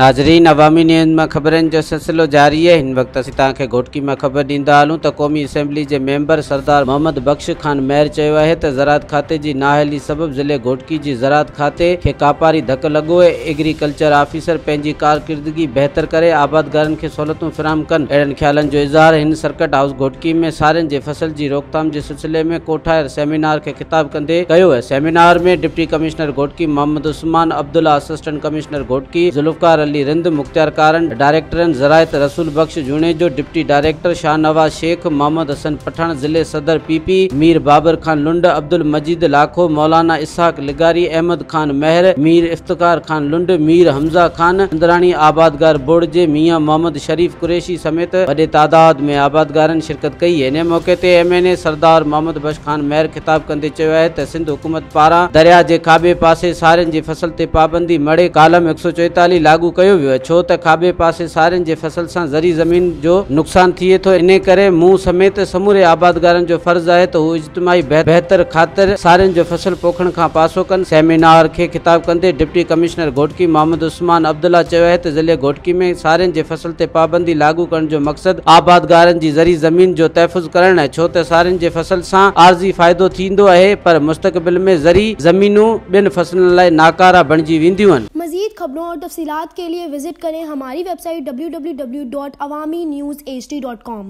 ناظرين عوامي نيوز مان خبرن جو سلسلو جاري آهي. هن وقت اسين توهان کي گهوٽڪي مان خبر ڏيندا هلون ته قومي اسيمبلي جي ميمبر سردار محمد بخش خان مهر چيو آهي ته زراعت کاتي جي نااهلي سبب ضلعي گهوٽڪي جي زراعت کاتي کي ڪاپاري ڌڪ لڳو آهي، ايگريڪلچر آفيسر پنهنجي ڪارڪردگي بهتر ڪري آبادگارن کي سهولتون فراهم ڪن. اهڙن خيالن جو اظهار هن سرڪٽ هائوس گهوٽڪي ۾ سارين جي فصل جي روڪٿام جي سلسلي ۾ ڪوٺايل سيمينار کي خطاب ڪندي ڪيو. Seminar ۾ deputy commissioner Ghotki Muhammad Usman Abdullah, assistant commissioner Ghotki Zulfiqar Ali Rind, مختيارڪارن، ڊائريڪٽرن زراعت رسول بخش جوڻيجو، ڊپٽي ڊائريڪٽر شاهنواز شيخ، محمد حسن پٺاڻ، ضلعي صدر P P Mir Babar Khan Lund, Abdul Majeed Lakho, Maulana Ishaq لغاري، احمد خان مهر، مير افتخار خان لنڊ، مير حمزه خان چندراڻي، آبادگار بورڊ جي ميان محمد شريف قريشي سميت وڏي تعداد ۾ آبادگارن شرڪت ڪئي. انهي موقعي تي M N A Sardar Muhammad Bakhsh Khan Mahar خطاب ڪندي چيو آهي ته سنڌ حڪومت پاران درياء جي کاٻي پاسي سارين جي فصل تي پابندي مڙهي ڪالم 144 لاڳو ڪيو ويو آهي ڇو ته کاٻي پاسي سارين جي فصل سان زرعي زمين جو نقصان ٿئي ٿو انهي ڪري مون سميت سموري آبادگارن جو فرض آهي ته هو اجتماعي بهتر خاطر سارين جو فصل پوکڻ کان پاسو ڪن. سيمينار کي خطاب ڪندي ڊپٽي ڪمشنر گهوٽڪي محمد عثمان عبدالله چيو آهي ته ضلعي گهوٽڪي ۾ سارين جي فصل تي پابندي لاڳو ڪرڻ جو مقصد آبادگارن جي زرعي زمين جو تحفظ ڪرڻ آهي ڇو ته سارين جي فصل سان عارضي فائدو ٿيندو آهي پر مستقبل ۾ زرعي زمينون ٻين فصلن لاء ناڪاره بڻجي وينديون آهن. مزيد خبرون اور تفصيلات کے لئے وزٹ کریں ہماری ویب سائٹ www.awamiNewsHD.com.